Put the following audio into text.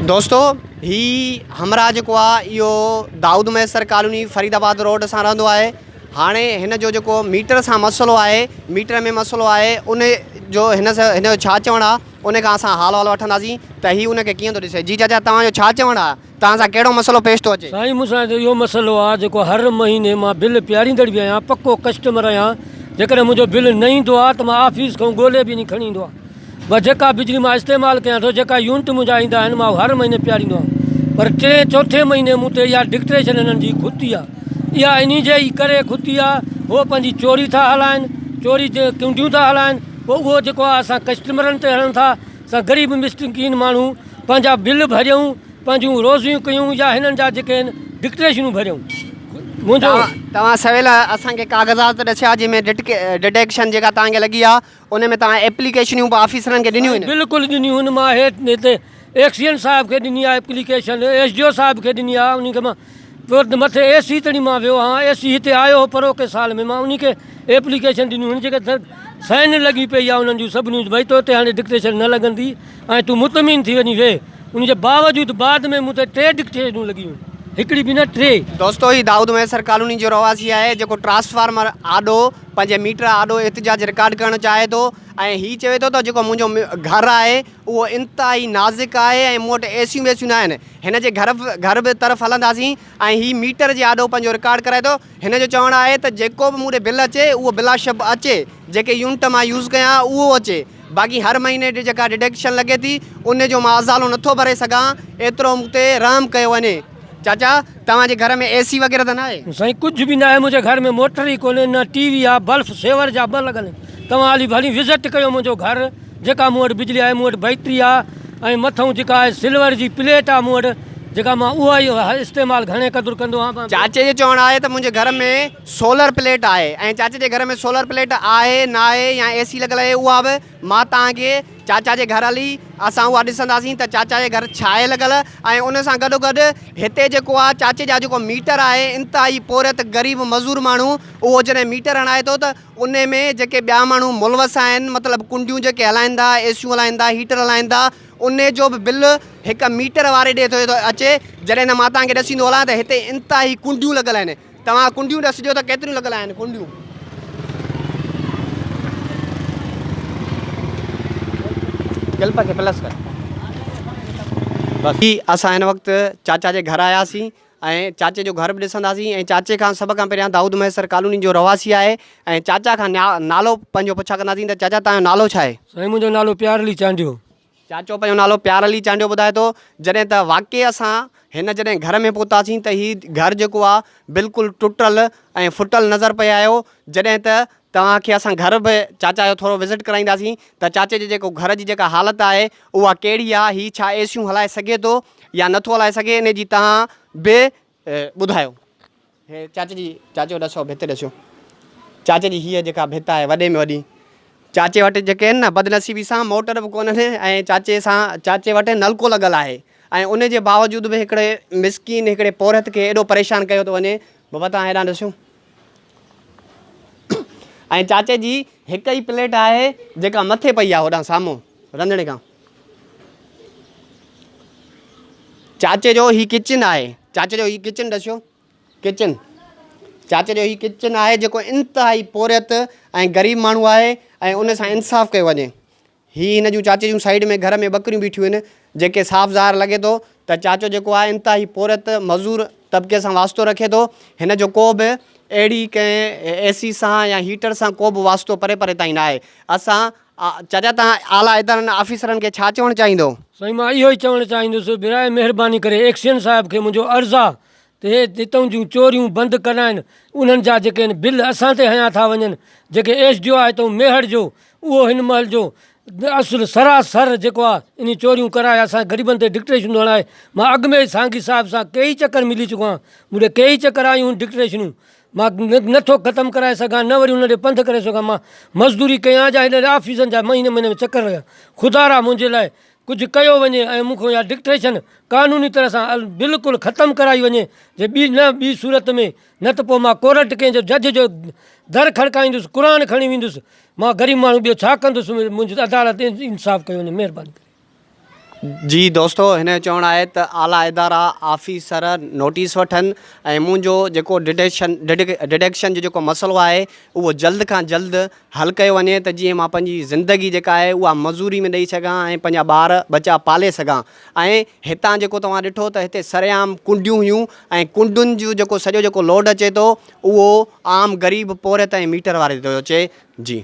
دوستو هي همراهه جيڪو آ اهو دائود مهيسر ڪالوني فريد آباد روڊ سان رهندو آهي هاڻي هن جو جيڪو ميٽر سان مسئلو آهي ميٽر ۾ مسئلو آهي ان جو هن سان هن جو ڇا چوڻ آ ان کان اسان حال احوال وٺنداسين ته هي ان کي ڪيئن ٿو ڏسي جي چاچا توهان جو ڇا چوڻ آ توهان سان ڪهڙو مسئلو پيش ٿو اچي. سائين مون سان اهو مسئلو آ جيڪو هر مهيني مان بل پياريندڙ به آهيان پڪو ڪسٽمر آهيان جيڪڏهن منهنجو بل نه ايندو آ ته مان آفيس کان ڳولي به وڃي کڻي ايندو آهيان بس جيڪا بجلي مان استعمال ڪيان ٿو جيڪا يونٽ منهنجا ايندا آهن مان هر مهيني پياريندو آهيان پر ٽئين چوٿين مهيني مون تي اها ڊڪٽريشن هنن جي کتي آهي اها انهي جي ئي ڪري کتي آهي هو پنهنجي چوري ٿا هلائن چوري جي ڪونڊيون ٿا هلائن پوء اهو جيڪو آهي اسان ڪسٽمرن تي هڻن ٿا اسان غريب مسڪين ماڻهو پنهنجا بل ڀريون پنهنجون روزيون ڪيون يا هنن جا جيڪي آهن ڊڪٽريشنون ڀريون منهنجو توهان سويل اسان کي ڪاغذات ڏسيا جنهن ۾ ڊڊيڪشن جيڪا توهان کي لڳي آهي ان ۾ توهان ايپليڪيشنيون به آفيسرن کي ڏنيون آهن؟ بلڪل ڏنيون آهن مان هيٺ هتي ايڪسين صاحب کي ڏني آهي ايپليڪيشن ايس ڊي او صاحب کي ڏني آهي انهي کي مان مٿي اي سي تڻي مان ويو آهيان اي سي هتي آيو هو پروڪي سال ۾ مان انهي کي ايپليڪيشن ڏنيون آهن جيڪي سائن لڳي پئي آهي انهن جون سڀني ڀئي تو تي هاڻي ڊڪٽيشن نه لڳندي ۽ تون مطمئن ٿي وڃي ويهه ان جي باوجود بعد ۾ مون تي ٽي ڊڪٽيشنون لڳيون آهن هڪڙي به نه ٽي. دوستو هي دائود مهيسر ڪالوني جو رهواسي آهي جيڪو ٽرانسفارمر آڏو پنهنجي ميٽر آڏو احتجاج رڪارڊ ڪرڻ چاهي ٿو ۽ هي چوي ٿو ته جيڪو منهنجو گهر آهي اهو انتهائي نازڪ آهي ۽ مون وٽ ايسيون ويسيون نه آهن هن جي گهر گهر به طرف هلنداسين ۽ هي ميٽر جي آڏو پنهنجو رڪارڊ ڪرائي ٿو هن جو چوڻ آهي ته جيڪو به مون ڏي بل اچي اهو بلاشب اچي جيڪي يونٽ مان يوز ڪيان اهو اچي باقي هر مهيني جيڪا ڊڊڪشن لڳي ٿي ان جو مان ازالو نٿو ڀري سگهان ايترو مون تي رحم ڪيو وڃي. چاچا توهان جي گهر ۾ اي سي وغيره ته ناهي؟ سائين ڪجهه به ناهي منهنجي گهر ۾ موٽر ئي ڪونهي نه ٽي وي آ بلف سيور جا ٻه لڳل آهن توهان هلي ڀلي وزٽ ڪيو منهنجو گهر جيڪا مون وٽ بجلي آهي مون وٽ بيٽري آ ۽ مٿئون جيڪا آهي سلور جي پليٽ آ مون وٽ جيڪا مان اها ئي استعمال گهڻي قدر ڪندو آهيان. چاچي جو چوڻ آهي ته منهنجي گهر ۾ سولر پليٽ آهي ۽ چاچي جي گهر ۾ سولر پليٽ آهي ناهي يا اي سي لڳل آهي اها به مان توهان کي چاچا جي گهر هلي اسان اها ڏسنداسين ته چاچا جي گهر ڇا آهي لڳل ۽ ان سان گڏو گڏ هتي جيڪو آهي چاچي جا جيڪو ميٽر آهي انتهائي پورهيت غريب مزور ماڻهو اهو جڏهن ميٽر هڻائي ٿو ته ان ۾ جيڪي ٻيا ماڻهو ملوث آهن مطلب ڪنڊيون جيڪي هلائين ٿا اي سيون هلائين ٿا هيٽر هلائين ٿا ان جو به بل هڪ ميٽر واري ڏي ٿو اچي جڏهن ته مان توهان کي ڏسيندو هلان ته هتي انتهائي ڪنڊيون لڳل آهن توهان ڪنڊيون ڏسجو ته ڪيتريون لڳل آهن ڪنڊيون. ڪلپ کي پلس ڪر. بس. اسان هن وقت چاچا جي گهر آياسين ۽ چاچي جو گهر به ڏسنداسين ۽ چاچي کان سڀ کان پهريان دائود مهيسر ڪالوني جو رهواسي آهي ۽ چاچا کان نالو پنهنجو پڇا ڪنداسين ته چاچا توهان جو نالو ڇا آهي؟ سائين منهنجو نالو پيار علي چانڊيو. چاچو پنهنجو نالو پيار علي چانڊيو ٻڌائي ٿو، جڏهن ته واقعي اسان هن جڏهن گهر ۾ پهتاسين ته هي گهر جيڪو آ بلڪل ٽٽل ۽ ڦٽل نظر پئي آيو، جڏهن ته توهان کي اسان گهر به چاچا جو ٿورو وزٽ ڪرائينداسين ته چاچي جي جيڪو گهر جي جيڪا حالت آهي اها ڪهڙي آ، هي ڇا اي سيون هلائي سگهي ٿو يا نٿو هلائي سگهي انهي جي توهان به ٻڌايو. هي چاچي جي چاچو ڏسو ڀت ڏسيو چاچي جي هيء جيڪا ڀت آهي وڏي ۾ وڏي چاچي وٽ جيڪي آهن نه بدنصيبي سان موٽر به ڪونهن ۽ چاچي سان چاچي وٽ نلڪو لڳل آهي ۽ ان جي باوجود به هڪڙي مسڪين هڪڙي پورهيت کي ايڏو پريشان ڪيو ٿو وڃي بابا توهان هيڏانهن ڏسيو ۽ چاچي جي هڪ ئي پليٽ آهي جيڪا مٿي پئي آهي هوڏانهن سامهون رنڌڻي کان چاچي جو هي ڪچن آهي چاچي جو هي ڪچن ڏسيو ڪچن چاچي جو هي ڪچن آهي جيڪو انتهائي پورهيت ۽ غريب ماڻهو آهي ۽ ان سان انصاف ڪيو وڃي هي هن جون چاچي جون سائيڊ ۾ گهر ۾ ٻڪريون بيٺيون آهن جيڪي صاف ظاهر لڳي ٿو ته چاچو جيڪو آهي انتهائي پورهيت مزور طبقي سان واسطو رکي ٿو هن جو ڪو به اهڙي ڪنهن اي سي سان يا هيٽر سان ڪو به واسطو پري پري تائين نه آهي اسان چاچا توهان اعليٰ ادارن آفيسرن کي ڇا چوڻ چاهيندو؟ سائين مان اهو ئي چوڻ چاهيندس براء مهرباني ڪري ايڪسين صاحب کي منهنجو عرض آ ته هي هتئون جون چوريون بند ڪرائن انهن جا جيڪي آهن بل اسان تي هنيا ٿا وڃن جيڪي ايس ڊي او آ هتئون ميهڙ جو اهو هن مهل جو اصل سراسر جيڪو آ انهي چوريون ڪرائي اسان غريبن تي ڊڪٽيشنون هڻائي مان اڳ ۾ ئي سانگي صاحب سان ڪيئي چڪر ملي چڪو آهيان مون ڏي ڪيئي چڪر آيون هن ڊڪٽيشنون مان نه ٿو ختم ڪرائي سگهان نه وري ان ڏي پنڌ ڪري سگهان مان مزدوري ڪيان جا هن آفيسن جا مهيني مهيني ۾ چڪر لڳايان خدارا منهنجي لاء ڪجهه ڪيو وڃي ۽ مون کان اها ڊڪٽيشن قانوني طرح سان بلڪل ختم ڪرائي وڃي جي ٻي نه ٻي صورت ۾ نه ته پوء مان ڪورٽ ڪنهن جو جج جو در کڙڪائيندس قرآن کڻي ويندس مان غريب ماڻهو ٻيو ڇا ڪندس منهنجي عدالت انصاف ڪيو وڃي مهرباني ڪري. جي دوستو هن جو چوڻ آهي ته اعليٰ ادارا آفيسر نوٽيس وٺن ۽ منهنجو جيڪو ڊڊيڪشن ڊڊيڪشن جو جيڪو مسئلو آهي اهو جلد کان جلد حل ڪيو وڃي ته جيئن مان پنهنجي زندگي جيڪا آهي اها مزوري ۾ ڏئي سگهان ۽ پنهنجا ٻار ٻچا پالي سگهان ۽ هتان جيڪو توهان ڏٺو ته هتي سرعام ڪنڊيون هيون ۽ ڪنڊن جو جيڪو سڄو جيڪو لوڊ اچي ٿو اهو عام غريب پورهيت ۽ ميٽر واري تي ٿو اچي جي.